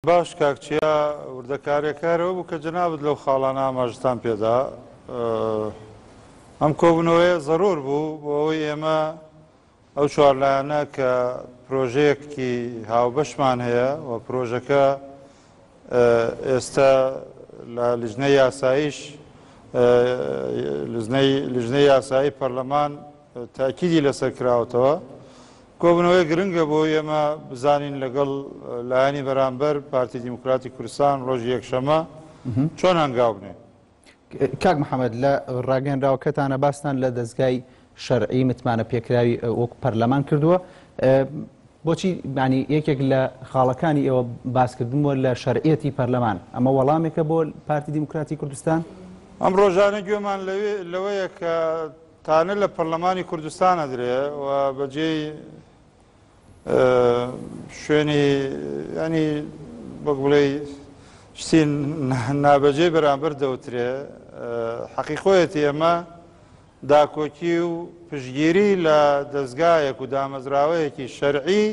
باش کاک چیا، وردەکاریەکە هەر ئەوە بوو کە جەنابت لەو خاڵانە ئاماژەتان پێدا. ئەم کۆبوونەوەیە زەرور بوو بۆ ئەوەی ئێمە ئەو چوارلایەنە کە پرۆژەیەکی هاوبەشمان هەیە و پرۆژەکە ئێستا لە لیژنەی یاساییش لیژنەی یاسایی پەرلەمان تاکیدی لەسەر کراوەتەوە. کۆبوونەوەی گرنگە بۆ ئێمە بزانین لەگەڵ لایەنی بەرامبەر پارتی دیموکراتی کوردستان ڕۆژی یەکشەمە چۆن هەنگاو بنێن. کاک محەممەد لە ڕاگەنراوەکەتانە باستان لە دەزگای شەرعی متمانە پێکراوی وەکو پەرلەمان کردووە بۆچی ینی یەکێک لە خاڵەکانی ئێوە باسکردن بووە لە شەرعیەتی پەرلەمان ئەمە وەڵامێکە بۆ پارتی دیموکراتی کوردستان؟ ئەم ڕۆژانە گوێمان لەوەیە کە تانە لە پەرلەمانی کوردستان ئەدرێ و بەجێی شوێنی ینی وەک بڵێ شتی نابەجێ بەرامبەر دەوترێ حەقی خۆیەتی ئێمە داکۆکی و پشتگیری لە دەزگایەک و دامەزراوەیەکی شەرعی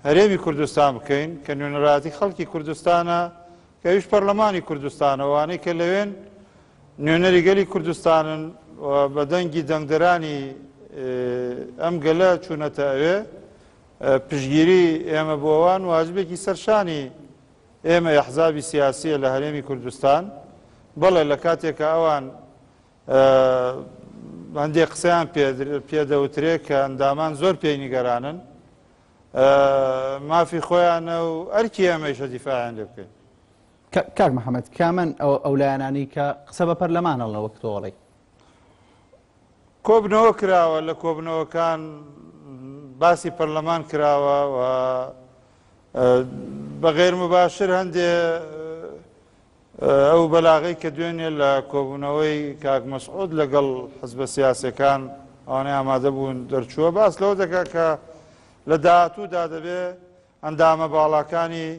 هەرێمی کوردستان بکەین کە نوێنەرایەتی خەڵکی کوردستانە کە ئەویش پەرلەمانی کوردستانە وانەی کە لەوێن نوێنەری گەلی کوردستانن و بە دەنگی دەنگدەرانی ئەم گەلە چوونەتە ئەوێ پشتگیری ئێمە بۆ ئەوان واجبێکی سەرشانی ئێمە ئەحزابی سیاسیە لە هەرێمی کوردستان بەڵێ لە کاتێکە ئەوان هەندێک قسەیان پێدەوترێ کە ئەندامان زۆر پێی نیگەرانن مافی خۆیانە و ئەرکی ئێمەیشە دیفاعیان لێ بکەین. کاک محەممەد کامن ئەو لایەنانەی کە قسە بە پەرلەمان ئەڵێن وەک تۆ ئەڵێی؟ کۆبنەوە کراوە لە کۆبنەوەکان باسی پەرلەمان کراوە و بە غێر مباشر هەندێ ئەو بەلاغەی کە دوێنێ لە کۆبوونەوەی کاک مەسعود لەگەڵ حزبە سیاسیەکان ئەوانەی ئامادە بوون دەرچووە باس لەوە دەکات کە لە داهاتوودا دەبێ ئەندامە باڵاکانی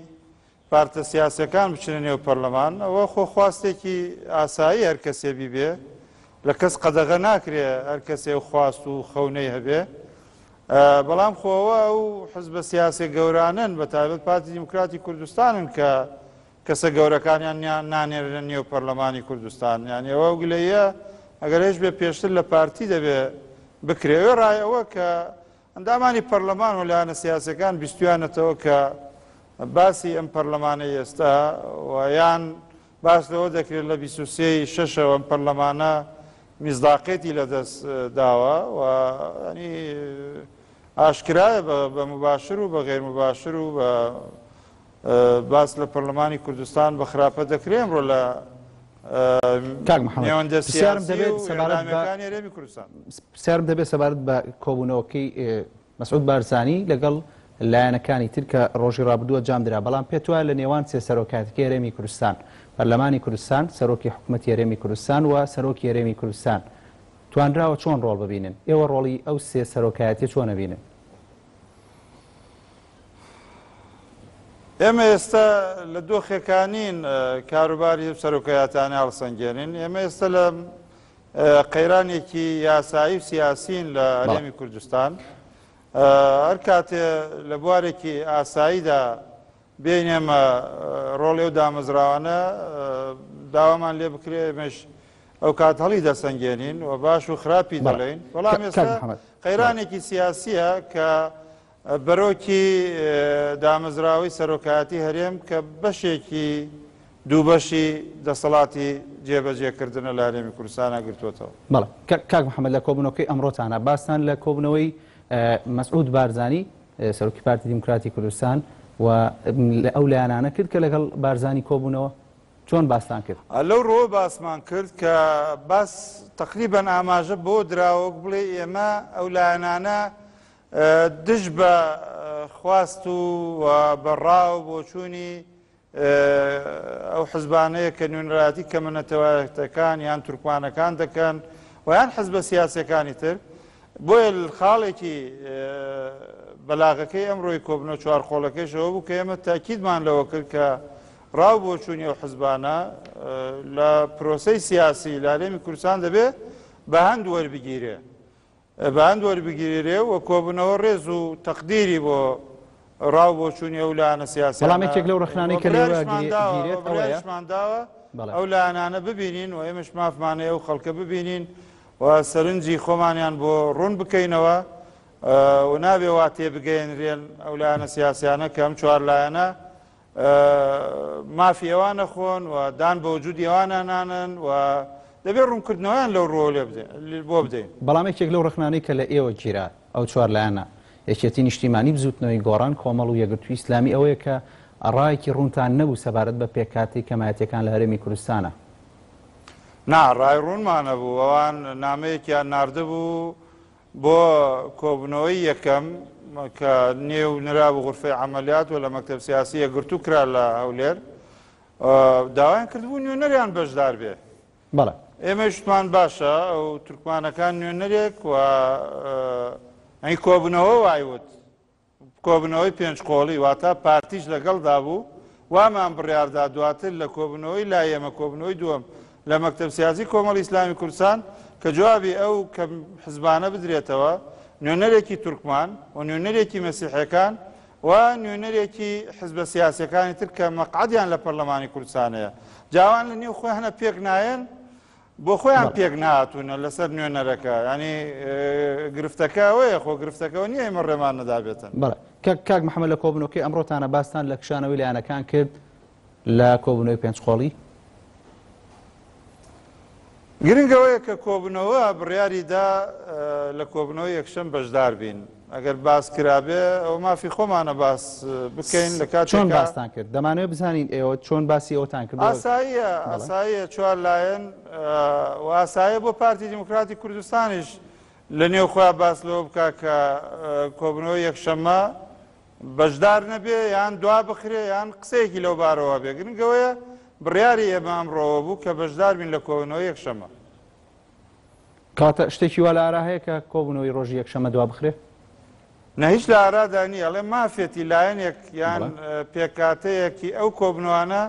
پارتە سیاسیەکان بچنە نێو پەرلەمان ئەوە خۆ خواستێکی ئاسایی هەر کەسێ بیبێ لە کەس قەدەغە ناکرێ هەر کەسێ و خواست و خەونەی هەبێ بەڵام خۆوە ئەو حزبە سیاسێ گەورانن بە تایبەت پارتی دیموکراتی کوردستانن کە کەسە گەورەکانیان نانێرنە نێو پەرلەمانی کوردستان یانی ئەوە ئەو گلەییە ئەگەر هێش بێ پێشتر لە پارتی دەبێ بکرێ وێڕای ئەوە کە ئەندامانی پەرلەمان و لایەنە سیاسەکان بیستویانەتەوە کە باسی ئەم پەرلەمانەی ئێستا و یان باس لەوە دەکرێت لە 23 شەشەوە ئەم پەرلەمانە میزداقێتی لەدەست داوە و ینی ئاشکرایە بە مباشر و بە غێر مباشر و بە باس لە پەرلەمانی کوردستان بە خراپە دەکرێ ئەمڕۆ لە کاک محەممەد نێوەندە پرسیارم سیاسی دەبێت و سەبارەت بە ئیعلامیەکانی هەرێمی کوردستان. پرسیارم دەبێت سەبارەت بە کۆبوونەوەکەی مەسعود بارزانی لەگەڵ لایەنەکانی تر کە ڕۆژی ڕابردوو ئەنجام درا، بەڵام پێت وایە لە نێوان سێ سەرۆکایەتەکەی هەرێمی کوردستان، پەرلەمانی کوردستان، سەرۆکی حکومەتی هەرێمی کوردستان و سەرۆکی هەرێمی کوردستان توانراوە چۆن ڕۆڵ ببینن؟ ئێوە ڕۆڵی ئەو سێ سەرۆکایەتیە چۆن ئەبینن؟ ئێمە ئێستا لە دۆخێکا نین کاروباری ئەو سەرۆکایەتانە هەڵسەنگێنین، ئێمە ئێستا لە قەیرانێکی یاسایی و سیاسین لە هەرێمی کوردستان. هەر کاتێ لە بوارێکی ئاساییدا بێین ئێمە ڕۆڵی ئەو دامەزراوانە داوامان لێ بکرێ ئێمەش ئەو کات هەڵی دەسەنگێنین و باش و خراپی دەڵێین. بەڵام ئێستا قەیرانێکی سیاسیە کە بەرۆکی دامەزراوەی سەرۆکایەتی هەرێم کە بەشێکی دوو بەشی دەسەڵاتی جێبەجێکردنە لە هەرێمی کوردستانا گرتووەتەوە. بەڵێ کاک محەمەد لە کۆبوونەوەکەی ئەمڕۆتانا باستان لە کۆبوونەوەی مەسعود بارزانی سەرۆکی پارتی دیموکراتی کوردستان و ئەو لایەنانە کرد کە لەگەڵ بارزانی کۆبوونەوە چۆن باستان کرد؟ لەو ڕووە باسمان کرد کە باس تەقریبەن ئاماژە بۆ دراوە وەک بڵێ ئێمە ئەو لایەنانە دژ بە خواست و بە ڕا و بۆچوونی ئەو حزبانەیە کە نوێنەرایەتی کەمە نەتەوایەتەکان یان تورکمانەکان دەکەن و یان حزبە سیاسیەکانی تر بۆیە خاڵێکی بەلاغەکەی ئەمڕۆی کۆبنەوە چوارقۆڵەکەیشەوە بوو کە ئێمە تاکیدمان لەوە کرد کە ڕاو بۆچوونی ئەو حزبانە لە پرۆسەی سیاسی لە هەرێمی کوردستان دەبێ بە هەند وەربگیرێ بە هەند وەربگیرێ و کۆبوونەوە ڕێز و تەقدیری بۆ ڕا و بۆچوونی ئەو لایەنە سیاسیانە. بەڵام یەکێک لەو ڕەخنانەی کە لێوە گیرێت ئەوەیە، بڕیاریشمان داوە ئەو لایەنانە ببینین و ئێمەش مافمان هەیە ئەو خەڵکە ببینین و سەرنجی خۆمانیان بۆ ڕوون بکەینەوە و نابێ وا تێبگەیەنرێن ئەو لایەنە سیاسیانە کە ئەم چوار لایەنە مافی ئەوان نەخۆن و دان بە وجودی ئەوانە نانن و دەبێت ڕوونکردنەوەیان لەو ڕووەوە لێ بۆ بدەین. بەڵام یەکێک لەو ڕەخنانەی کە لە ئێوە گیرا، ئەو چوار لایەنە، یەکێتی نیشتیمانی، بزووتنەوەی گۆڕان، کۆمەڵ و یەکگرتووی ئیسلامی ئەوەیە کە ڕایەکی ڕوونتان نەبوو سەبارەت بە پێکهاتەی کەمایەتییەکان لە هەرێمی کوردستانا. نا، ڕای ڕوونمان هەبوو. ئەوان نامەیەکیان ناردبوو بۆ کۆبوونەوەی یەکەم کە نێو نرابوو غورفەی عەمەلیات و لە مەکتەب سیاسی یەکگرتوو کرا لە هەولێر، داوایان کردبوو نوێنەریان بەشدار بێ. بەڵێ. ئێمەیش وتمان باشە ئەو تورکمانەکان نوێنەرێک و ئەی کۆبوونەوە وای وت. کۆبوونەوەی پێنج قۆڵی واتە پارتیش لەگەڵدا بوو، وامان بڕیاردا دواتر لە کۆبوونەوەی لای ئێمە کۆبوونەوەی دووەم لە مەکتەب سیاسی کۆمەڵی ئیسلامی کوردستان کە جوابی ئەو کەم حزبانە بدرێتەوە نوێنەرێکی تورکمان و نوێنەرێکی مەسیحیەکان و نوێنەرێکی حزبە سیاسیەکانی تر کە مەقعەدیان لە پەرلەمانی کوردستان هەیە جاوان لە نێو خۆیانە پێک نایەن بۆ خۆیان پێک نەهاتوونە لەسەر نوێنەرەکە ینی گرفتەکە ئەوەیە خۆ گرفتەکەەوە نییە ئێمە ڕێمان نەدابێتن. بەڵێ کاک محەممەد لە کۆبوونەوەکەی ئەمڕۆتانە باستان لە کشانەوەی لایەنەکان کرد لە کۆبوونەوەی پێنج قۆڵی؟ گرنگ ئەوەیە کە کۆبوونەوە بڕیاری دا لە کۆبوونەوەی یەکشەم بەشدار بین. ئەگەر باس کرابێ ئەوە مافی خۆمانە باس بکەین لە کاتێکا. چۆن باستان کرد؟ دەمانەوێت بزانین ئێوە چۆن باسی ئەوەتان کرد؟ ئاساییە، ئاساییە چوار لایەن و ئاساییە بۆ پارتی دیموکراتی کوردستانیش لە نێو خۆیان باس لەوە بکا کە کۆبوونەوەی یەکشەممە بەشدار نەبێ یان دوا بخرێ یان قسەیەکی لەو بارەوە بێ. گرنگ ئەوەیە بڕیاری ئێمە ئەمڕۆوە بوو کە بەشدار بین لە کۆبوونەوەی یەکشەممە. کەواتە شتێکی وا لە ئارا هەیە کە کۆبوونەوەی ڕۆژی یەکشەممە دوا بخرێ؟ نا هیچ لە ئارادا نییە، ئەڵێ مافێتی لایەنێک یان پێکهاتەیەکی ئەو کۆبوونەوانە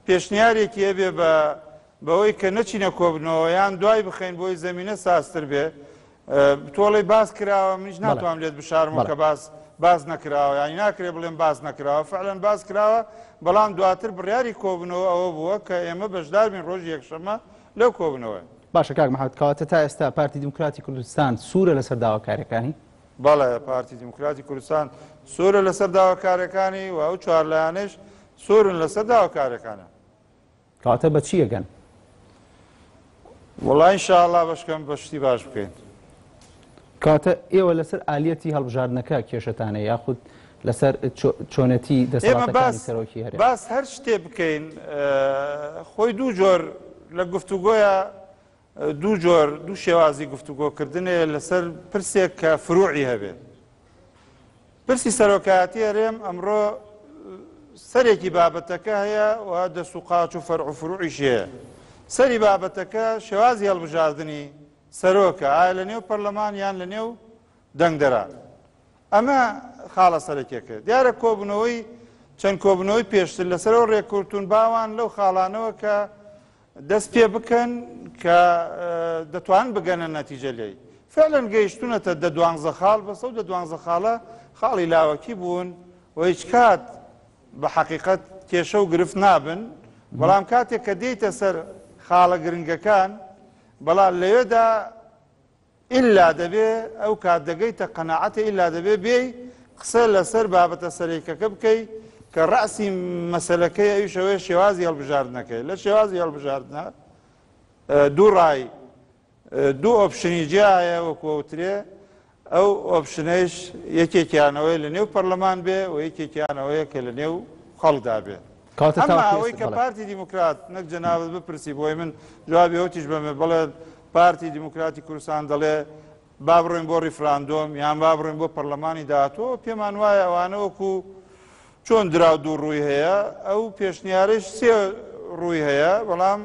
پێشنیارێکی هەبێ بە بەوەی کە نەچینە کۆبوونەوە یان دوای بخەین بۆی زەمینە سازتر بێ. تۆڵەی باس کراوە منیش ناتوانم لێت بشارمەوە کە باس باس نەکراوە یانی ناکرێ بڵێم باس نەکراوە فعلەن باس کراوە بەڵام دواتر بڕیاری کۆبوونەوە ئەوە بووە کە ئێمە بەشدار بین ڕۆژی یەکشەممە لەو کۆبوونەوەیە. باشە کاک محمد کەواتە تا ئێستا پارتی دیموکراتی کوردستان سوورە لەسەر داواکاریەکانی؟ بەڵێ پارتی دیموکراتی کوردستان سوورە لەسەر داواکاریەکانی و ئەو چوار لایەنەیش سوورن لەسەر داواکاریەکانیان. کەواتە بە چی ئەگەن؟ وەڵا ئینشاڵڵا بەشکەم بە شتی باش بکەین. کەواتە ئێوە لەسەر ئالیەتی هەڵبژاردنەکە کێشەتانە یاخود لەسەر چۆنێتی دەسەڵاتەکانی سەرۆکی هەرێم؟ باس هەر شتێ بکەین خۆی دوو جۆر لە گفتوگۆیە دوو جۆر دوو شێوازی گفتوگۆکردنێ لەسەر پرسێک کە فروعی هەبێت. پرسی سەرۆکایەتی هەرێم ئەمڕۆ سەرێکی بابەتەکە هەیە و دەست و قاچ و فەرع و فروعیش هەیە. سەری بابەتەکە شێوازی هەڵبژاردنی سەرۆکە، ئایا لە نێو پەرلەمان یان لە نێو دەنگدەران. ئەمە خاڵە سەرەکیەکە. دیارە کۆبوونەوەی چەند کۆبوونەوەی پێشتر لەسەرەوە ڕێککەوتوون باوان لەو خاڵانەوە کە دەست پێ بکەن کە دەتوانن بگەنە نەتیجە لێی. فعلەن گەیشتوونەتە دە دوانزە خاڵ، بەس ئەو دە دوانزە خاڵە خاڵی لاوەکی بوون و هیچ کات بە حەقیقەت کێشە و گرفت نابن، بەڵام کاتێک کە دێیتە سەر خاڵە گرنگەکان، بەڵام لەوێدا ئیلا دەبێ ئەو کات دەگەیتە قەناعەتێ ئیلا دەبێ بێی قسە لەسەر بابەتە سەرەکەکە بکەی کە ڕەئسی مەسەلەکەی ئەویش ئەوەیە شێوازی هەڵبژاردنەکەی لە شێوازی هەڵبژاردنە دوو ڕای دوو option ی جیا هەیە وەکو ئەوترێ ئەو option ەیش یەکێکیان ئەوەیە لە نێو پەرلەمان بێ و یەکێکیان ئەوەیە کە لە نێو خەڵکدا بێ. کەواتە ئەمما تاوەکو ئەوەی ئێستا کە بەڵێ. پارتی دیموکرات نەک جەنابت بپرسی بۆی من جوابی ئەوتیش بەمێ بڵێ پارتی دیموکراتی کوردستان دەڵێ با بڕۆین بۆ ڕیفراندۆم یان با بڕۆین بۆ پەرلەمانی داهاتوو پێمان وایە ئەوانە وەکو چۆن دراو دوو ڕووی هەیە ئەو پێشنیارەیش سێ ڕووی هەیە بەڵام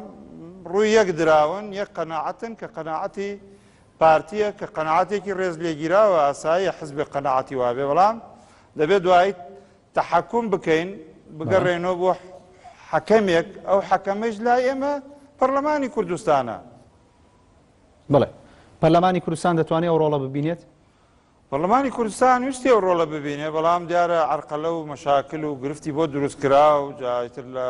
ڕووی یەک دراون یەک قەناعەتن کە قەناعەتی پارتیە کە قەناعەتێکی ڕێز لێگیراوە ئاساییە حزبێک قەناعەتی وابێ بەڵام دەبێت دوایی تەحەکوم بکەین بگەڕێنەوە بۆ حەکەمێک ئەو حەکەمەیش لای ئێمە پەرلەمانی کوردستانە. بەڵێ پەرلەمانی کوردستان دەتوانێت ئەو ڕۆڵە ببینێت؟ پەرلەمانی کوردستان ویستی ئەو ڕۆڵە ببینێ، بەڵام دیارە عەرقەلە و مەشاکل و گرفتی بۆ دروست کرا و جا ئیتر لە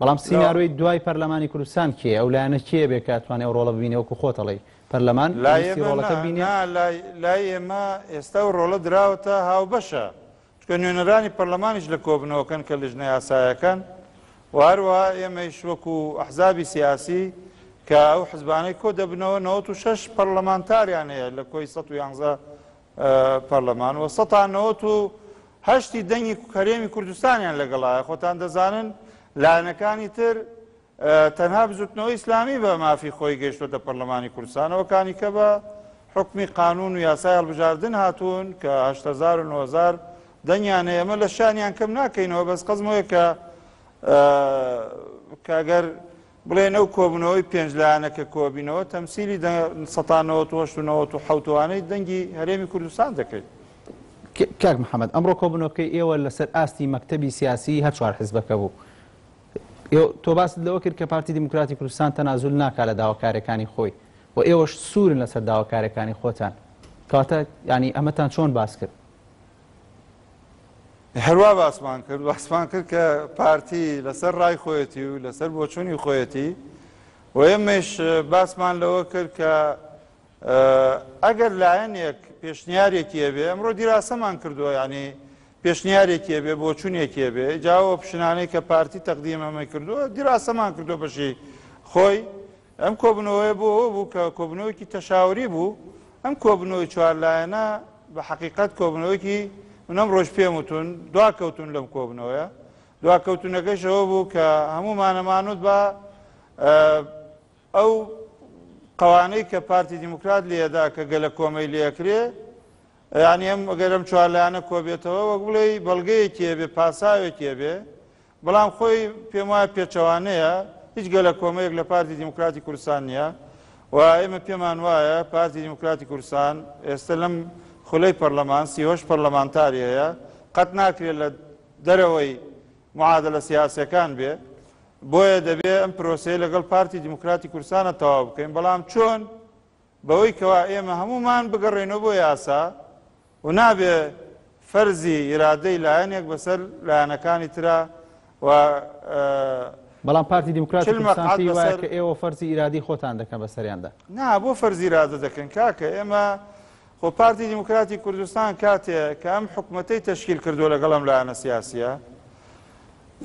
بەڵام سینارۆی دوای پەرلەمانی کوردستان کێیە؟ ئەو لایەنە کێیە بێ کە ئەتوانێ ئەو ڕۆڵە ببینێ وەکو خۆت ئەڵێی پەرلەمان لای ویستی ئێمە ڕۆڵەکە نا ببینێ؟ نا لای لای ئێمە ئێستا ئەو ڕۆڵە دراوەتە هاوبەشە چونکە نوێنەرانی پەرلەمانیش لە کۆبنەوەکەن کە لجنە یاسایەکەن و هەروەها ئێمەیش وەکو ئەحزابی سیاسی کە ئەو حزبانەی کۆ دەبنەوە 96 پەرلەمانتاریان هەیە لە کۆی 111 پەرلەمان و 198 دەنگی هەرێمی کوردستانیان لەگەڵایە. خۆتان دەزانن لایەنەکانی تر تەنها بزوتنەوەی ئیسلامی بە مافی خۆی گەیشتۆتە پەرلەمانی کوردستان، ئەوەکانی کە بە حوکمی قانون و یاسای هەڵبژاردن هاتوون کە 8000 و 9000 دەنگیان هەیە، ئەمە لە شانیان کەم ناکەینەوە، بەس قەزمەوەیە کە کە ئەگەر بڵێن ئەو کۆبوونەوەی پێنج لایەنە کە کۆبینەوە تەمسیلی 98 و 97 دەنگی هەرێمی کوردستان دەکەین. کاک محەممەد، ئەمڕۆ کۆبوونەوەکەی ئێوە لەسەر ئاستی مەکتەبی سیاسی هەر چوار حزبەکە بوو. تۆ باست لەوە کرد کە پارتی دیموکراتی کوردستان تەنازول ناکا لە داواکاریەکانی خۆی و ئێوەش سوورن لەسەر داواکاریەکانی خۆتان، کەواتە یانی ئەمەتان چۆن باس کرد؟ هەروا باسمان کرد، باسمان کرد کە پارتی لەسەر ڕای خۆیەتی و لەسەر بۆچوونی خۆیەتی و ئێمەش باسمان لەوە کرد کە ئەگەر لایەنێک پێشنیارێکی هەبێ، ئەمڕۆ دیراسەمان کردووە، یعنی پێشنیارێکی هەبێ، بۆچوونێکی هەبێ، جا ئەو ئۆپشنانەی کە پارتی تەقدیم ئەمەی کردووە دیراسەمان کردووە بەشی خۆی. ئەم کۆبنەوەیە بۆ ئەوە بوو کە کۆبنەوەیەکی تەشاوری بوو. ئەم کۆبنەوەی چوار لایەنە بە حەقیقەت کۆبنەوەیەکی من ئەم ڕۆژ پێم وتون دواکەوتون لەم کۆبنەوەیە. دواکەوتونەکەش ئەوە بوو کە هەموومانەمانوت بە ئەو قەوانەی کە پارتی دیموکرات لێدا کە گەلە کۆمەی لێکرێ، یعنی ئەم ئەگەر ئەم چوار لایەنە کۆبێتەوە وەک بڵێی بەڵگەیەکی هەبێ، پاساوێکی هەبێ، بەڵام خۆی پێم وایە پێچەوانەیە. هیچ گەلە کۆمەیەک لە پارتی دیموکراتی کوردستان نییە و ئێمە پێمان وایە پارتی دیموکراتی کوردستان ئێستا لەم خولەی پەرلەمان 38 پەرلەمانتاری هەیە، قەت ناکرێت لە دەرەوەی معادلە سیاسەکان بێ، بۆیە دەبێ ئەم پرۆسەیە لەگەڵ پارتی دیموکراتی کوردستانە تەواو بکەین. بەڵام چۆن؟ بەوەی کەوا ئێمە هەمومان بگەڕێنەوە بۆ یاسا و نابێ فەرزی ئیرادەی لایەنێک بەسەر لایەنەکانی ترا و بەڵام پارتی دیموکراتی کوردستان پێی وایە کە ئێوە فەرزی ئیرادەی خۆتان دەکەن بەسەریاندا. نا، بۆ فەرزی ئیرادە دەکەن کاکە؟ ئێمە خۆ پارتی دیموکراتی کوردستان کاتێ کە ئەم حکومەتەی تەشکیل کردووە لەگەڵ ئەم لایەنە سیاسیە،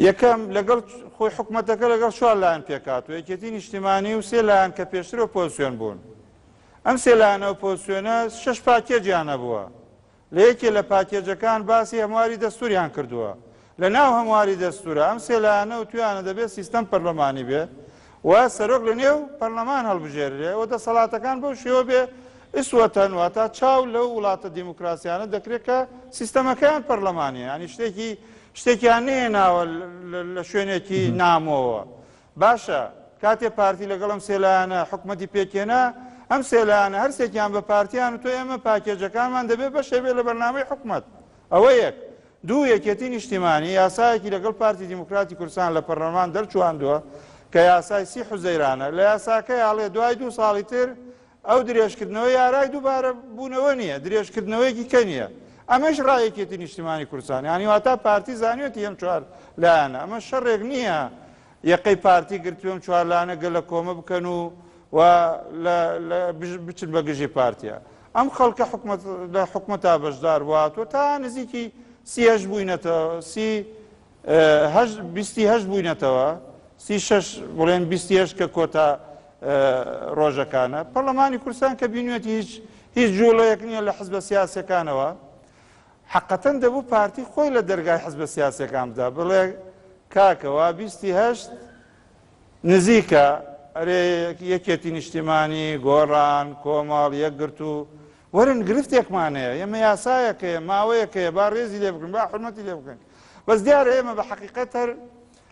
یەکەم لەگەڵ خۆی حکومەتەکە لەگەڵ چوار لایەن پێکهاتووە، یەکێتی نیشتیمانی و سێ لایەن کە پێشتر ئۆپۆزسیۆن بوون. ئەم سێ لایەنە ئۆپۆزسیۆنە شەش پاکێجیان هەبووە، لە یەکێ لە پاکێجەکان باسی هەمواری دەستوریان کردووە. لە ناو هەمواری دەستورە ئەم سێ لایەنە وتویانە دەبێت سیستەم پەرلەمانی بێ و سەرۆک لە نێو پەرلەمان هەڵبژێررێ و دەسەڵاتەکان بەو شێوە بێ ئیسوەتەن، واتە چاو لەو وڵاتە دیموکراسیانە دەکرێت کە سیستەمەکەیان پەرلەمانیە، یعنی شتێکی شتێکیان نەهێناوە لە شوێنێکی نامۆوە. باشە کاتێ پارتی لەگەڵ ئەم سێ لایەنە حکومەتی پێکهێنا، ئەم سێ لایەنە هەر سێکیان بە پارتیان وتووە ئێمە پاکێجەکانمان دەبێت بەشێ بێت لە بەرنامەی حکومەت. ئەوە یەک. دوو، یەکێتی نیشتیمانی یاسایەکی لەگەڵ پارتی دیموکراتی کوردستان لە پەرلەمان دەرچواندووە کە یاسای سی حوزەیرانە. لە یاساکەی ئەڵێ دوای دوو ساڵی تر ئەو درێژکردنەوە یارای دووبارە بوونەوە نییە، درێژکردنەوەیەکی کە نییە. ئەمەش ڕای یەکێتی نیشتیمانی کوردستان. یعنی واتا پارتی زانیوەتی ئەم چوار لایەنە. ئەمە شەڕێک نییە یەقەی پارتی گرتووە ئەم چوار لایەنە گەلە کۆمە بکەن و و بچن بە گژی پارتیە. ئەم خەڵکە حکومەت لە حکومەتا بەشدار بووە هاتووە تا نزیکی 38 بووینەتەوە، 38 28 بووینەتەوە، 36 بڵێن 28 کە کۆتا ڕۆژەکانە. پەرلەمانی کوردستان کە بینوێتی هیچ جوڵەیەک نییە لە حزبە سیاسەکانەوە، حقەتەن دەبوو پارتی خۆی لە دەرگای حزبە سیاسەکان بدا، بڵێ کاکە وا 28 نزیکە، ئەرێ یەکێتی نیشتیمانی، گۆڕان، کۆمەڵ، یەکگرتوو، وەرن گرفتێکمان هەیە، ئێمە یاسایەک هەیە، ماوەیەک هەیە، با ڕێزی لێ بکەین، با حورمەتی لێ بکەین. بەس دیارە ئێمە بە حەقیقەت هەر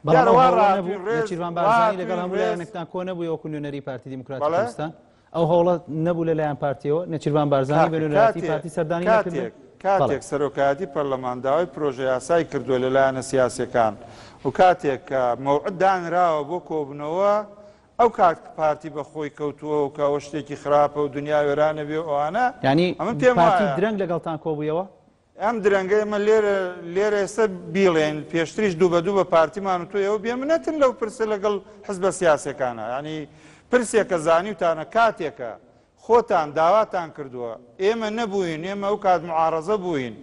بەڵام دیارە ئەو وا هەوڵە ڕاهاتوین نەبوو ڕێز، نێچیرڤان بارزانی لەگەڵ ڕاهاتوین هەموو ڕێز. لایەنێکتان کۆ نەبووی وەکو نوێنەری پارتی دیموکراتی بەڵێ؟ کوردستان؟ ئەو هەوڵە نەبوو لەلایەن پارتیەوە نێچیرڤان بارزانی بە کاکە نوێنەرایەتی کاتێ پارتی سەردانی نەکردن؟ کاتێک بەڵێ. کاتێک سەرۆکایەتی پەرلەمان داوای پرۆژە یاسای کردووە لە لایەنە سیاسیەکان و کاتێک کە مەوعد دانراوە بۆ کۆبوونەوە، ئەو کات پارتی بە خۆی کەوتووە و کە ئەوە شتێکی خراپە و دنیا وێرانە بێ و ئەوانە. یانی ئەمن پێم پارتی وایە درەنگ لەگەڵتان کۆبوویەوە؟ ئەم درەنگە ئێمە لێرە لێرە ئێستا بیڵێین پێشتریش دوو بە دوو بە پارتیمان وتووە ئێوە بێمنەتن لەو پرسە لەگەڵ حزبە سیاسیەکانە یانی پرسێکە زانیوتانە کاتێکە خۆتان داواتان کردووە ئێمە نەبووین ئێمە ئەو کات معارەزە بووین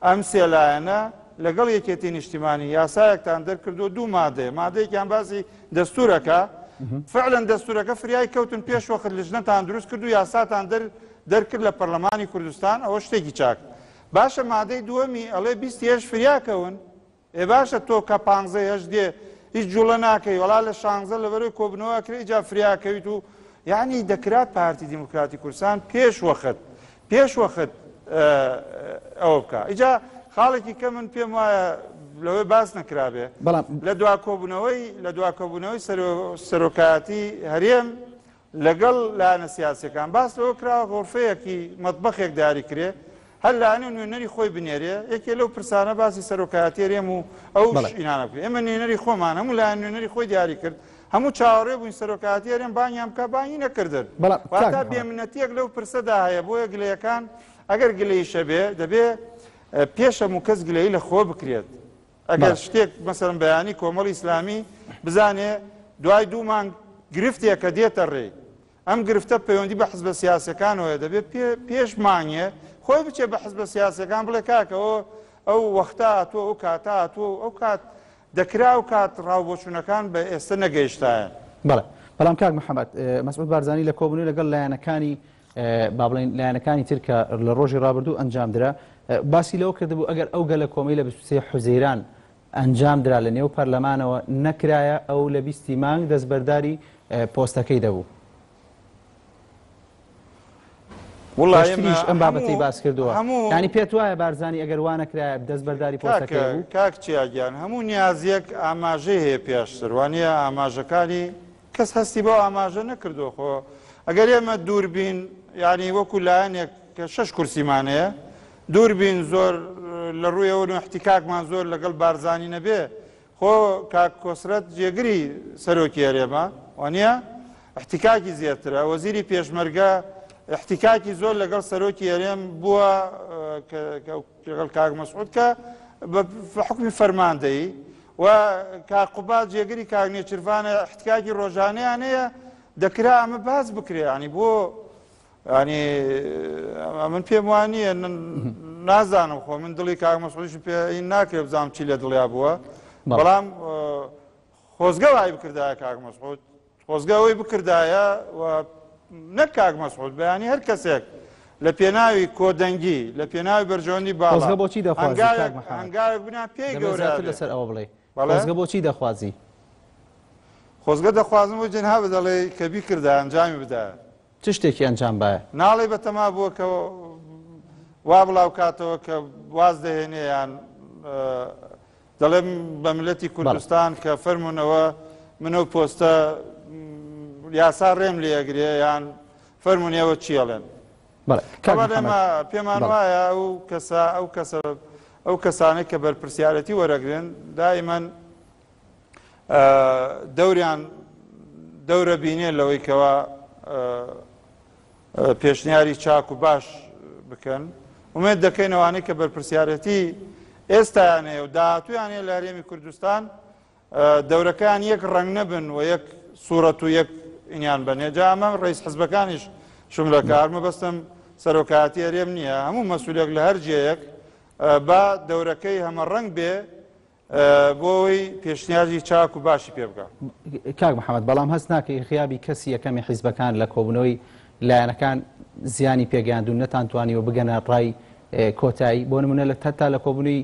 ئەم سێ لایەنە لەگەڵ یەکێتی نیشتیمانی یاسایەکتان دەرکردووە دوو مادەیە مادەیەکیان باسی دەستورەکە فعلا دەستورەکە فریای کەوتن پێش وەخت لجنەتان دروست کرد و یاساتان دەر دەرکرد لە پەرلەمانی کوردستان ئەوە شتێکی چاک باشە مادەی دووەمی ئەڵێ 20 هێش فریاکەون ئێ باشە تۆ کە پانزەی هەشت دێ هیچ جوڵە ناکەی وەڵا لە شانزە لەبەرەی کۆبنەوە ئەکرێ ئیجا فریاکەویت و یعنی دەکرا پارتی دیموکراتی کوردستان پێش وەخت پێش وەخت ئەوە بکە ئیجا خاڵێکی کە من پێم وایە لەوەی باس نەکرابێ بەڵام لە دوا کۆبوونەوەی لە دوا کۆبوونەوەی سەرۆکایەتی هەرێم لەگەڵ لایەنە سیاسیەکان باس لەوە کراوە غۆرفەیەکی مەتبەخێک دیاری کرێ هەر لایەنە نوێنەری خۆی بنێرێ یەکێ لەو پرسانە باسی سەرۆکایەتی هەرێم و ئەو ئینانە بکرێ ئێمە نوێنەری خۆمان هەموو لایەن نوێنەری خۆی دیاری کرد هەموو چاوەڕێ بووین سەرۆکایەتی هەرێم بانگیان بکا بانگی نەکردن واتە بێمنەتیەک لەو پرسەدا هەیە بۆیە گلەیەکان ئەگەر گلەیشە بێ دەبێ پێش هەموو کەس گلەیی لە خۆ بکرێت ئەگەر شتێک مەسەلەن بەیانی کۆمەڵی ئیسلامی بزانێ دوای دوو مانگ گرفتێکە دێتە ڕێی ئەم گرفتە پەیوەندی بە حزبە سیاسەکانەوەیە دەبێت پێش مانگێ خۆی بچێ بە حزبە سیاسەکان بڵێ کاکەەوە ئەو وەختە هاتووە ئەو کاتە هاتووە ئەو کات دەکرا و کات ڕاوبۆچوونەکان بە ئێستا نەگەیشتایە. بەڵێ بەڵام کاک محەممەد مەسعود بارزانی لە کۆبوونەوەی لەگەڵ لایەنەکانی با بڵێین لایەنەکانی تر کە لە ڕۆژی ڕابردوو ئەنجام درا باسی لەوە کردبوو ئەگەر ئەو گەلە کۆمەی لە 23 حوزەیران ئەنجام درا لە نێو پەرلەمانەوە نەکرایە ئەو لە بیستی مانگ دەستبەرداری پۆستەکەی دەبوو. پێشتریش ئەم بابەتەی باس کردووە یانی پێت وایە بارزانی ئەگەر وا نەکرایە دەستبەرداری پۆستەکەی بوو؟ کاک چیا گیان هەموو نیازیەک ئاماژەی هەیە پێشتر وانیە ئاماژەکانی کەس هەستی بەو ئاماژە نەکردووە خۆ ئەگەر ئێمە دوور بین یعنی وەکو لایەنێک کە شەش کورسیمان هەیە دوور بین زۆر لە ڕوویەوە و احتیکاکمان زۆر لەگەڵ بارزانی نەبێ خۆ کاک کۆسرەت جێگری سەرۆکی هەرێمە وانە احتیکاکی زیاترە وەزیری پێشمەرگە احتیکاکی زۆر لەگەڵ سەرۆکی هەرێم بووە لەگەڵ کاک مەسعود کە بە حکمی فەرماندەیی و کاک قوباد جێگری کاک نێچیرڤانە احتکاکی ڕۆژانەیان هەیە دەکرا ئەمە باس بکرێ ینی بۆ ینی من پێم وان نییە نازانم خۆ من دڵی کاک مەسعودیشم پێ ناکرێ بزانم چی لە دڵیا بووە بەڵام خۆزگە وای بکردایە کاک مەسعود خۆزگە ئەوەی بکردایە و نەک کاک مەسعود بەیانی هەر کەسێک لە پێناوی کۆدەنگی لە پێناوی بەرژەوەندی باڵا خۆزگە بۆچی دەخوازی کاک هەنگاوێک محەمەد؟ هەنگاوێک بنا پێی دەمەوێت گەورە زیاتر بێ. لەسەر ئەوە بڵێی. بەڵێ؟ خۆزگە بۆچی دەخوازی؟ خۆزگە دەخوازم بۆ جەنابت ئەڵێی کە بیکردایە ئەنجامی بدایە. چ شتێکی ئەنجام بایە؟ ناڵێی بەتەما بووە کە وا بڵاو کاتەوە کە واز دەهێنێ یان دەڵێم بە ملەتی کوردستان کە فەرمونەوە من ئەو پۆستە یاسا ڕێم لێ ئەگرێ یان فەرمونێوە چیەڵێن ئێمە پێمان وایە ئەو کەسە ئەو کەسە ئەو کەسانەی کە بەرپرسیارەتی وەرەگرن دائیمەن دەوریان دەورە بینێ لەوەی کەوا پێشنیاری چاک و باش بکەن ئومێد دەکەین ئەوانەی کە بەرپرسیارەتی ئێستایان هەیە و داهاتوویان هەیە لە هەرێمی کوردستان دەورەکان یەک ڕەنگ نەبن و یەک سوورەت و یەک ئینیان بن جا ئەمە ڕئیس حزبەکانیش شم لە کار مەبەستم سەرۆکایەتی هەرێم نییە هەموو مەسوولێک لە هەر جێیەک با دەورەکەی هەمە ڕەنگ بێ بۆ ئەوەی پێشنیازی چاک و باشی پێ بگا. کاک محەمەد بەڵام هەست ناکەی غیابی کەسی یەکەمی حیزبەکان لە کۆبوونەوەی لایەنەکان زیانی پێگەیاندوون نەتانتوانیوە بگەنە ڕای کۆتایی بۆ نمونە لە تەتا لە کۆبوونەوەی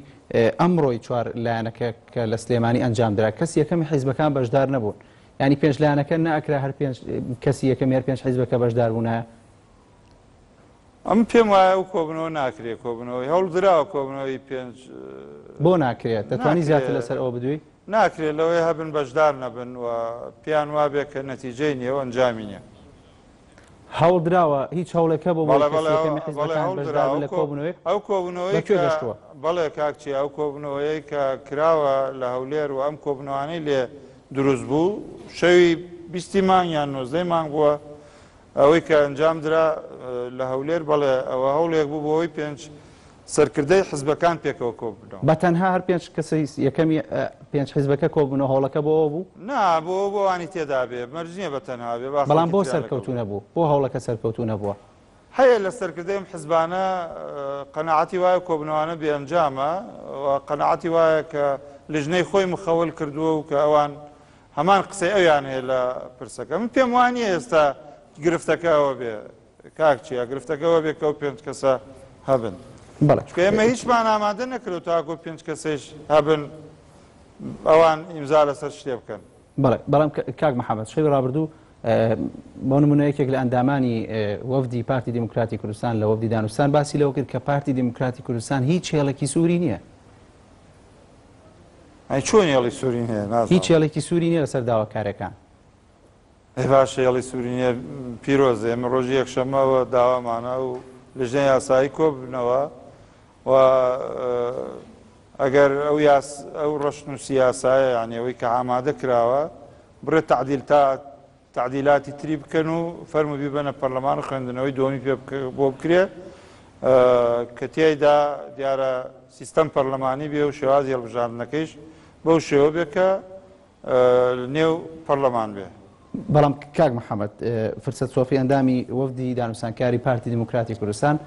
ئەمڕۆی چوار لایەنەکە کە لە سلێمانی ئەنجام درا کەسی یەکەمی حیزبەکان بەشدار نەبوون یانی پێنج لایەنەکە نەئەکرا هەر پێنج کەسی یەکەمی هەر پێنج حیزبەکە بەشدار بوونایە؟ ئەمن پێم وایە ئەو کۆبنەوە ناکرێ کۆبنەوەی هەوڵ دراوە کۆبنەوەی پێنج بۆ ناکرێت دەتوانی زیاتر لەسەر ئەوە بدوێی؟ ناکرێت لەوەی هەبن بەشدار نەبن و پێیان وابێ کە نەتیجەی نییە و ئەنجامی نییە. هەوڵ دراوە هیچ هەوڵێک هەبوو بۆ بەڵێ کەسی بەڵێ یەکەمی بەڵێ حیزبەکان هەوڵ بەشدار دراوە بن لە کۆبوونەوەیەک ئەو بە کۆبوونەوەی کوێ کە گەشتووە؟ بەڵێ کاک چیا ئەو کۆبوونەوەیەی کە کراوە لە هەولێر و ئەم کۆبوونەوانەی لێ دروست بوو شەوی بیستی مانگ یان نۆزدەی مانگ بووە ئەوەی کە ئەنجام درا لە هەولێر، بەڵێ ئەوە هەوڵێک بوو بۆ ئەوەی پێنج سەرکردەی حزبەکان پێکەوە کۆببنەوە. بە تەنها هەر پێنج کەسەی یەکەمی پێنج حزبەکە کۆببنەوە هەوڵەکە بۆ ئەوە بوو؟ نا بۆ ئەوە بوو ئەوانی تێدا بێ، مەرج نییە بە تەنها بێ، با بەڵام خەڵکی بۆ تریان لەگەڵ سەرکەوتوو بێ. نەبوو؟ بۆ هەوڵەکە سەرکەوتوو نەبووە؟ هەیە لە سەرکردەی ئەم حزبانە قەناعەتی وایە کۆبوونەوانە بێ ئەنجامە و قەناعەتی وایە کە لیژنەی خۆی مخەول کردووە و کە ئەوان هەمان قسەی ئەویان هەیە لە پرسەکە. من پێم وا نییە ئێستا گرفتەکە ئەوە بێ کاک چیا، گرفتەکە ئەوە بێ کە ئەو پێنج کەسە هەبن. بەڵێ. چونکە ئێمە هیچمان ئامادە نەکردووە تاکو پێنج کەسەیش هەبن ئەوان ئیمزا لەسەر شتێ بکەن. بەڵێ، بەڵام کاک محەمەد شەوی ڕابردوو بۆ نمونە یەکێک لە ئەندامانی وەفدی پارتی دیموکراتی کوردستان لە وەفدی دانوستان باسی لەوە کرد کە پارتی دیموکراتی کوردستان هیچ هێڵێکی سووری نییە. ئەی چۆن هێڵی سووری نییە؟ نازانم. هیچ هێڵێکی سووری نییە لەسەر داواکاریەکان. ئەی باشە هێڵی سووری نییە پیرۆزە، ئێمە ڕۆژی یەکشەممەوە داوامانە و لیژنەی یاسایی کۆببنەوە و ئەگەر ئەو یاس ئەو ڕەشنووسی یاسایە یعنی ئەوەی کە ئامادە کراوە بڕێ تەعدیل تا تەعدیلاتی تری بکەن و فەرموو بیبەنە پەرلەمان و خوێندنەوەی دووەمی پێ بۆ بکرێ کە تیایدا دیارە سیستەم پەرلەمانی بێ و شێوازی هەڵبژاردنەکەیش بەو شێوە بێ کە نێو پەرلەمان بێ. بەڵام کاک محەمەد فرسەت سۆفی ئەندامی وەفدی دانوسانکاری پارتی دیموکراتی کوردستان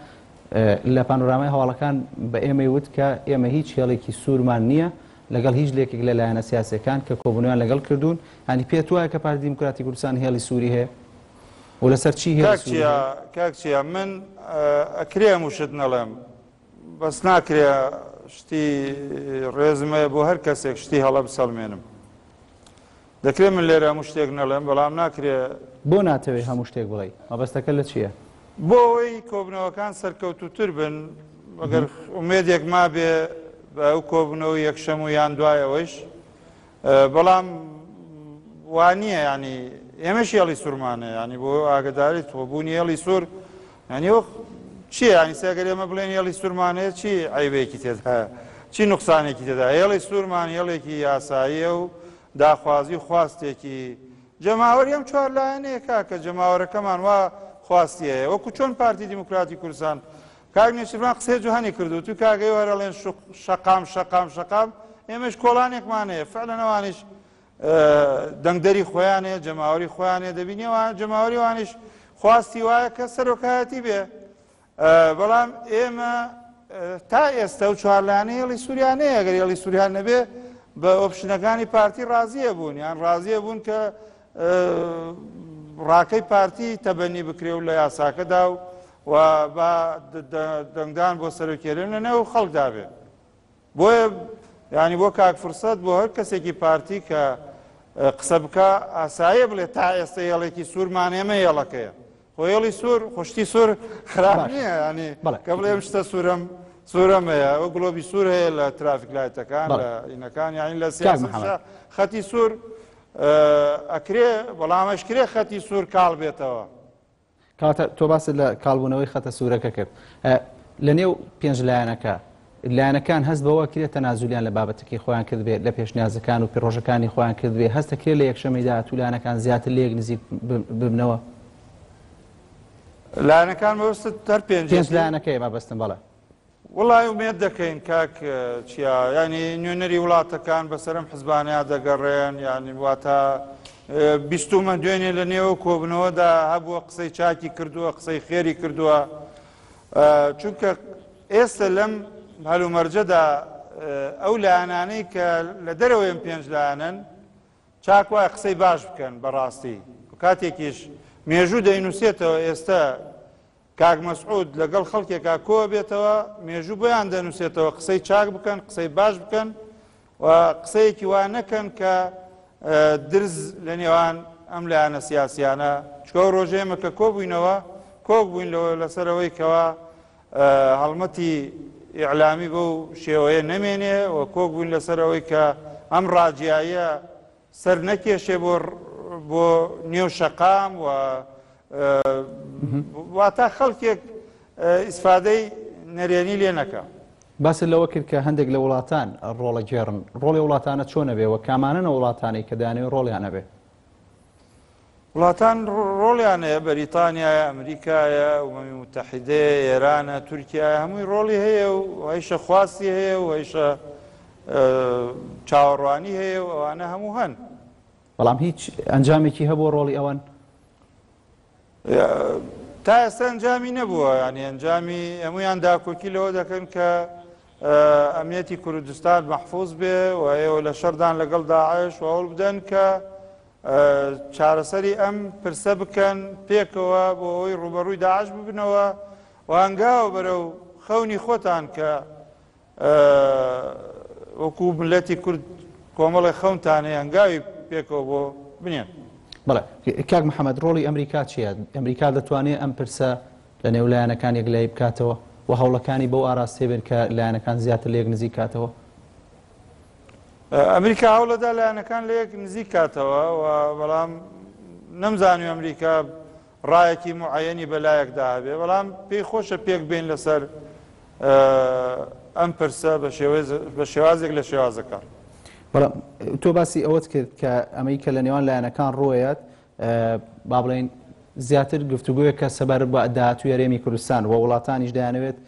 لە پانۆرامای هەواڵەکان بە ئێمەی وت کە ئێمە هیچ هێڵێکی سوورمان نییە لەگەڵ هیچ لێکێک لە لایەنە سیاسیەکان کە کۆبوونەوەیان لەگەڵ کردوون، یانی پێت وایە کە پارتی دیموکراتی کوردستان هێڵی سووری هەیە و لەسەر چی هێڵی کاک سووری چیا هەیە؟ کاک چیا من ئەکرێ هەموو شت نەڵێم بەس ناکرێ شتی ڕێزم هەیە بۆ هەر کەسێک شتی هەڵە بسەلمێنم دەکرێ من لێرە هەموو شتێک نەڵێم بەڵام ناکرێ. بۆ ناتەوێ هەموو شتێک بڵێی؟ مەبەستەکە لە چییە؟ بۆ ئەوەی کۆبوونەوەکان سەرکەوتووتر بن، ئەگەر ئومێدێک مابێ بە ئەو کۆبوونەوەی یەکشەم و یان دوای ئەوەیش، بەڵام وا نییە ینی ئێمەش هێڵی سوورمان هەیە ینی بۆ ئاگداری تۆ بوونی هێڵی سوور ینی وەک چییە ینی سەگەر ئێمە بڵێن هێڵی سوورمان هەیە چی عیبێکی تێدا چی نوقسانێکی تێدا هێڵی سوورمان هێڵێکی یاساییە و داخوازی و خواستێکی جەماوەری ئەم چوار لایەنەیە کاکە جەماوەرەکەمان وا خواستی هەیە وەکو چۆن پارتی دیموکراتی کوردستان کاک نێچیرڤان قسەی جوانی کردو تو کاک ئێوە هەر ئەڵێن شەقام شەقام شەقام ئێمەش کۆڵانێکمان هەیە فعلەن ئەوانیش دەنگدەری خۆیان هەیە جەماوەری خۆیان هەیە دەبینی جەماوەری ئەوانیش خواستی وایە کە سەرۆکایەتی بێ بەڵام ئێمە تا ئێستا و چوارلایەنە هێڵی سووریا نەیە ئەگەر هێڵی سووریا نەبێ بە ئۆپشنەکانی پارتی ڕازیە بوون یان ڕازیە بوون کە ڕاکەی پارتی تەبەنی بکرێ و لە یاساکەدا و و با دەنگدان بۆ سەرۆکی هەرێم لە نێو خەڵکدا بێ بۆیە یانی بۆ کاک فرسەت بۆ هەر کەسێکی پارتی کە قسە بکە ئاساییە بڵێ تا ئێستا هێڵێکی سوورمان ئێمە هێڵەکەیە خۆ هێڵی سوور خۆشتی سوور خراپ نییە ینی کە بڵێ ئەم شتە سوورم سوورەم هەیە ئەو گڵۆبی سوور هەیە لە ترافیک لایتەکان لە ئینەکان یانی لە سیاسەتشا خەتی سوور ئەکرێ بەڵام ئەشکرێ خەتی سوور کاڵ بێتەوە. کەواتە تۆ باست لە کاڵبوونەوەی خەتە سوورەکە کرد لە نێو پێنج لایەنەکە لایەنەکان هەست بەوە کرێت تەنازولیان لە بابەتەکەی خۆیان کردبێت لە پێشنیازەکان و پرۆژەکانی خۆیان کردبێ هەست دەکرێت لە یەکشەمەی داهاتوو لایەنەکان زیاتر لەیەک نزیک ببنەوە؟ لایەنەکان مەبەستت هەر پێنج پێنج لایەنەکەی مەبەستم بەڵێ. وەڵای ئومێد دەکەین کاک چیا یانی نوێنەری وڵاتەکان بەسەر ئەم حزبانەیا دەگەڕێن یانی واتە بیستومە دوێنێ لە نێوە کۆبنەوەدا هەبووە قسەی چاکی کردووە قسەی خێری کردووە چونکە ئێستا لەم هەلومەرجەدا ئەو لایەنانەی کە لە دەرەوەیم پێنج لایەنن چاک وایە قسەی باش بکەن بەڕاستی کاتێکیش مێژوو دەینووسێتەوە ئێستا کاک مەسعود لەگەڵ خەڵکێکا کۆئەبێتەوە مێژوو بۆیان دەنوسێتەوە قسەی چاک بکەن قسەی باش بکەن و قسەیەکی وا نەکەن کە درز لە نێوان ئەم لایەنە سیاسیانە چکە ئەو ڕۆژە ئێمە کە کۆبووینەوە کۆک بووین لەوە لەسەرەوەی کەوا هەڵمەتی ئیعلامی بەو شێوەیە نەمێنێ و کۆک بووین لەسەرەوەی کە ئەم ڕاجیایە سەر نەکێشێ بۆ بۆ نێو شەقام و واتا خەڵکێک ئیسفادەی نەرێنی لێ نەکا. باست لەوە کرد کە هەندێک لە وڵاتان ڕۆڵەگێڕن، ڕۆڵی وڵاتانە چۆن ئەبێ و کامانەن ئەو وڵاتانەی کە دەیانەوێ ڕۆڵیان هەبێ؟ وڵاتان ڕۆڵیان هەیە، بەریتانیایە، ئەمریکایە، ئومەمی موتەحیدەیە، ئێرانە، تورکیایە، هەمووی ڕۆڵی هەیە و هەیشە خواستی هەیە و هەیشە چاوەڕوانی هەیە و ئەوانە هەموو هەن. بەڵام هیچ ئەنجامێکی هەبووە ڕۆڵی ئەوان؟ تا ئێستا ئەنجامی نەبووە، یانی ئەنجامی هەموویان داکۆکی لەوە دەکەن کە ئەمنیەتی کوردستان مەحفوز بێ و ئێوە لە شەردان لەگەڵ داعش و هەوڵ بدەن کە چارەسەری ئەم پرسە بکەن پێکەوە بۆ ئەوەی ڕووبەڕووی داعش ببنەوە و هەنگاو بەرەو خەونی خۆتان کە وەکو ملەتی کورد کۆمەڵی خەونتان هەیە هەنگاوی پێکەوە بۆ بنێن. بەڵێ کاک محەممەد ڕۆڵی ئەمریکا چییە؟ ئەمریکا دەتوانێت ئەم پرسە لە نێو لایەنەکان یەکلایی بکاتەوە و هەوڵەکانی بەو ئاراستەیە بێت کە لایەنەکان زیاتر لە یەک نزیک کاتەوە؟ ئەمریکا هەوڵەدا لایەنەکان لە یەک نزیک کاتەوە و بەڵام نەمزانوی ئەمریکا ڕایەکی معەنی بەلایەکدا هەبێ، بەڵام پێی خۆشە پێک بین لەسەر ئەم پرسە بە شێوازێک لە شێوازەکان. بەڵام تۆ باسی ئەوەت کرد کە ئەمەی کە لە نێوان لایەنەکان ڕۆیەت با بڵێین زیاتر گفتوگۆیەکە سەبارەت بە داهاتووی هەرێمی کوردستان و وڵاتانیش دەیانەوێت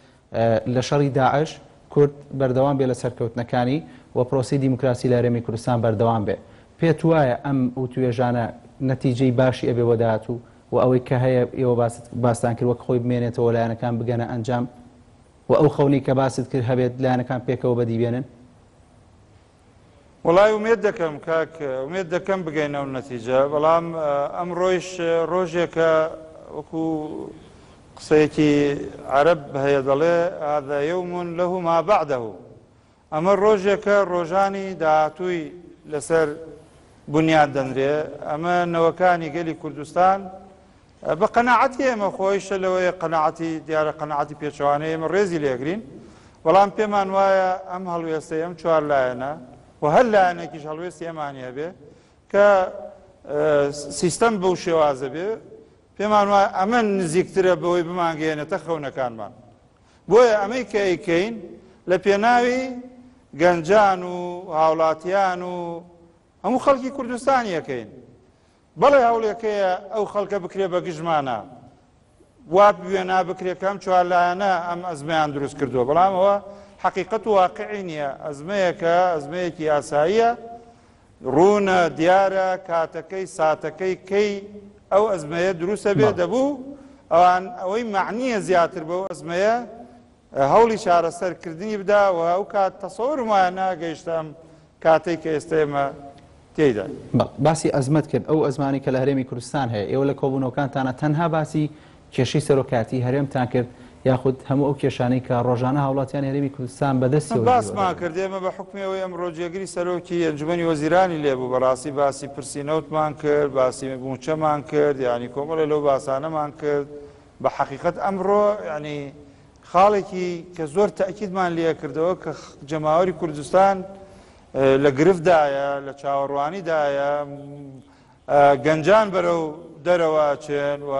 لە شەڕی داعش کورد بەردەوام بێ لە سەرکەوتنەکانی و پرۆسەی دیموکراسی لە هەرێمی کوردستان بەردەوام بێ. پێت وایە ئەم وتوێژانە نەتیجەی باشی ئەبێ بۆ داهاتوو و ئەوەی کە هەیە ئێوە باست باستان کرد وەک خۆی بمێنێتەوە لایەنەکان بگەنە ئەنجام و ئەو خەونەی کە باست کرد هەبێت لایەنەکان پێکەوە بەدی بێنن؟ وەڵای ئومێد دەکەم کاک ئومێد دەکەم بگەینە ئەو نەتیجە، بەڵام ئەمڕۆیش ڕۆژێکە وەکو قسەیەکی عەرەب هەیە دەڵێ هذا يوم له ما بعده، ئەمە ڕۆژێکە ڕۆژانی داهاتووی لەسەر بنیاد دەنرێ، ئەمە نەوەکانی گەلی کوردستان بە قەناعەتی ئێمە خۆیشە لەوەیە قەناعەتی دیارە قەناعەتی پێچەوانەی ئێمە ڕێزی لێگرین، بەڵام پێمان وایە ئەم هەڵوێستەی ئەم چوار لایەنە و هەر لایەنێکیش هەڵوێستی ئەمانی هەبێ کە سیستەم بەو شێوازە بێ، پێمان وایە ئەمە نزیکترە بەوەی بمانگەیەنێتە خەونەکانمان. بۆیە ئەمەی کە ئەیکەین لە پێناوی گەنجان و هاوڵاتیان و هەموو خەڵکی کوردستانی ئەکەین. بەڵێ هەوڵێکەیە ئەو خەڵکە بکرێ بە گژمانە وا وێنا بکرێ کە ئەم چوار لایەنە ئەم ئەزمەیان دروست کردووە، بەڵام ئەوە حەقیقەت و واقعی نییە. ئەزمەیەکە ئەزمەیەکی ئاساییە، ڕوونە، دیارە کاتەکەی ساتەکەی کەی ئەو ئەزمەیە دروستە بێ، دەبوو ئەوان ئەوەی مەعنیە زیاتر بەو ئەزمەیە هەوڵی چارەسەر کردنی بدا و ئەو کات تەسەورم وایە ناگەیشتە ئەم کاتەی کە ئێستا ئێمە تێیداین. بەڵێ باسی ئەزمەت کرد، ئەو ئەزمانەی کە لە هەرێمی کوردستان هەیە، ئێوە لە کۆبوونەوەکانتانا تەنها باسی کێشەی سەرۆکایەتی هەرێمتان کرد یاخود هەموو ئەو کێشانەی کە ڕۆژانە هاوڵاتیانی هەرێمی کوردستان بەدەستیەوە گیرۆدە باسمان بوون؟ کرد، ئێمە بە حوکمی ئەوەی ئەمڕۆ جێگری سەرۆکی ئەنجومەنی وەزیرانی لێ بوو، بەڕاستی باسی پرسی نەوتمان کرد، باسی مووچەمان کرد، یانی کۆمەڵێ لەو باسانەمان کرد، بە حەقیقەت ئەمڕۆ یانی خاڵێکی کە زۆر تەئکیدمان لێ کردەوە کە جەماوەری کوردستان لە گرفتدایە، لە چاوەڕوانیدایە، گەنجان بەرەو دەرەوە ئەچێن و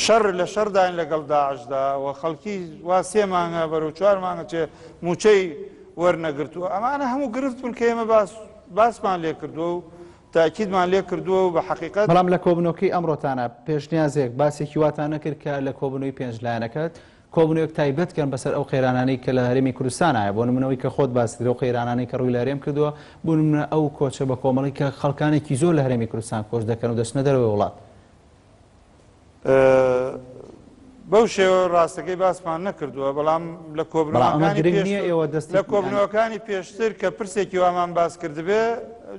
شەڕ لە شەڕداین لەگەڵ داعشدا و خەڵکی وا سێ مانگە بەرەو چوار مانگە چێ موچەی وەرنەگرتووە. ئەمانە هەموو گرفت بوون کە ئێمە باسمان لێ کردووە و تاکیدمان لێ کردووە و بە حەقیقەت. بەڵام لە کۆبوونەوەکەی ئەمڕۆتانا پێشنیازێک، باسێکی واتان نەکرد کە لە کۆبوونەوەی پێنج لایەنەکە کۆبوونەوەیەک تایبەت کەن بەسەر ئەو قەیرانانەی کە لە هەرێمی کوردستان هەیە، بۆ نموونە ئەوەی کە خۆت باست کرد، ئەو قەیرانانەی کە ڕووی لە هەرێم کردووە، بۆ نموونە ئەو کۆچە بەکۆمەڵەی کە خەڵکانێکی زۆر لە هەرێمی کوردستان کۆچ دەکەن و دەچنە دەرەوەی وڵات. بەو شێوە ڕاستەکەی باسمان نەکردووە، بەڵام لە کۆبنەوەکانی لە کۆبنەوەکانی پێشتر کە پرسێکی وامان باس کردبێ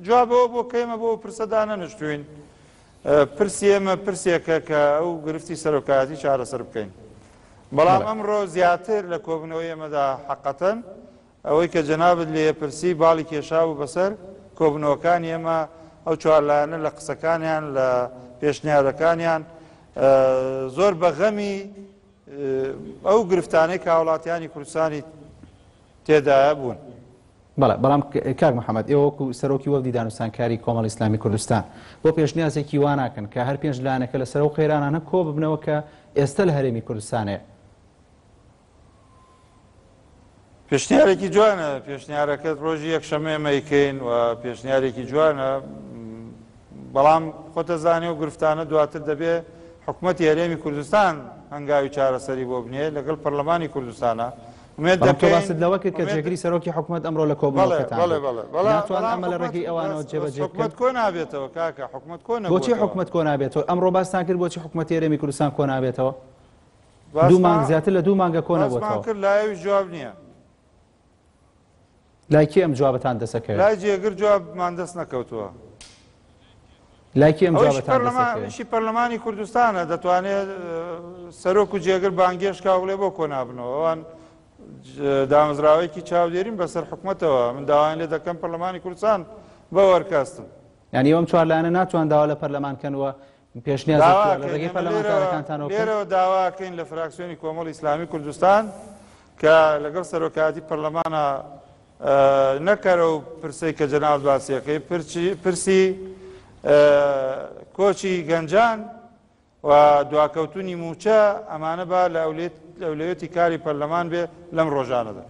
جوابەوە بۆ کە ئێمە بۆ پرسەدا نەنشتوین. پرسی ئێمە پرسێکە کە ئەو گرفتی سەرۆکایەتی چارەسەر بکەین، بەڵام ئەمڕۆ زیاتر لە کۆبنەوەی ئێمەدا حەقەتەن ئەوەی کە جەنابت لێ پرسی باڵی کێشابوو بەسەر کۆبوونەوەکانی ئێمە، ئەو چوار لایەنە لە قسەکانیان، لە پێشنیارەکانیان زۆر بە غەمی ئەو گرفتانەی کە هاوڵاتیانی کوردستانی تێدایە بوون. بەڵێ، بەڵام کاک محەمەد ئێوە وەکو سەرۆکی وەفدی دانوستانکاری کۆمەڵی ئیسلامی کوردستان بۆ پێشنیازێکی وا ناکەن کە هەر پێنج لایەنەکە لەسەر ئەو قەیرانانە کۆ ببنەوە کە ئێستە لە هەرێمی کوردستان هەیە؟ پێشنیارێکی جوانە، پێشنیارەکەت ڕۆژی یەکشەممە ئێمە ئەیکەین و پێشنیارێکی جوانە. بەڵام خۆتەزانی و گرفتانە دواتر دەبێ حکومەتی هەرێمی کوردستان هەنگاوی چارەسەری بۆ بنێ لەگەڵ پەرلەمانی کوردستانە. ئومێد بەڵام تۆ دەکەین باست لەوە کرد کە ئومێد جێگری سەرۆکی حکومەت ئەمڕۆ لە بەڵێ کۆبوونەوەکەتان بەڵێ بوو. بەڵێ بەڵام ناتوان بەڵام ئەمە لە حکومەت ڕێگەی ئەوانەوە بەس بەس جێبەجێ بکەن؟ حکومەت کۆ نابێتەوە کاکە حکومەت کۆ بۆچی نەبووەتەوە. حکومەت کۆ نابێتەوە؟ ئەمڕۆ باستان کرد بۆچی حکومەتی هەرێمی کوردستان کۆ نابێتەوە؟ دوو مانگ باسمان زیاتر لە دوو مانگە کۆ باسمان نەبووەتەوە. کرد لای ئەویش جواب نییە. لای کێ ئەم جوابتان دەسەکەوێت؟ لای جێگر جوابمان دەست نەکەوتووە. لای کێ ئەم ئەویش جوابتان پەرلەمان دەسەکەوێت؟ ئیشی پەرلەمانی کوردستانە دەتوانێت سەرۆک و جێگر بانگێشت کا بڵێ بۆ کۆ نابنەوە. ئەوان دامەزراوەیەکی چاودێرین بەسەر حکومەتەوە. من داوایان لێ دەکەم پەرلەمانی کوردستان بە وەرکاستن. یعنی ئەم چوار لایەنە ناتوان داوا لە پەرلەمان کەن و پێشنیازێک داوا لە کەین. ڕێگەی ئێمە لێرەوە پەرلەمانتارەکانتانەوە بکەن؟ لێرەوە داواکەین لە فراکسیۆنی کۆمەڵی ئیسلامی کوردستان کە لەگەڵ سەرۆکایەتی پەرلەمانە نەکەرە و پرسەی کە جەنابت باسیەکەی پرسی کۆچی گەنجان و دواکەوتونی موچە ئەمانە با لە ئەولەویەتی کاری پەرلەمان بێ لەم ڕۆژانەدا.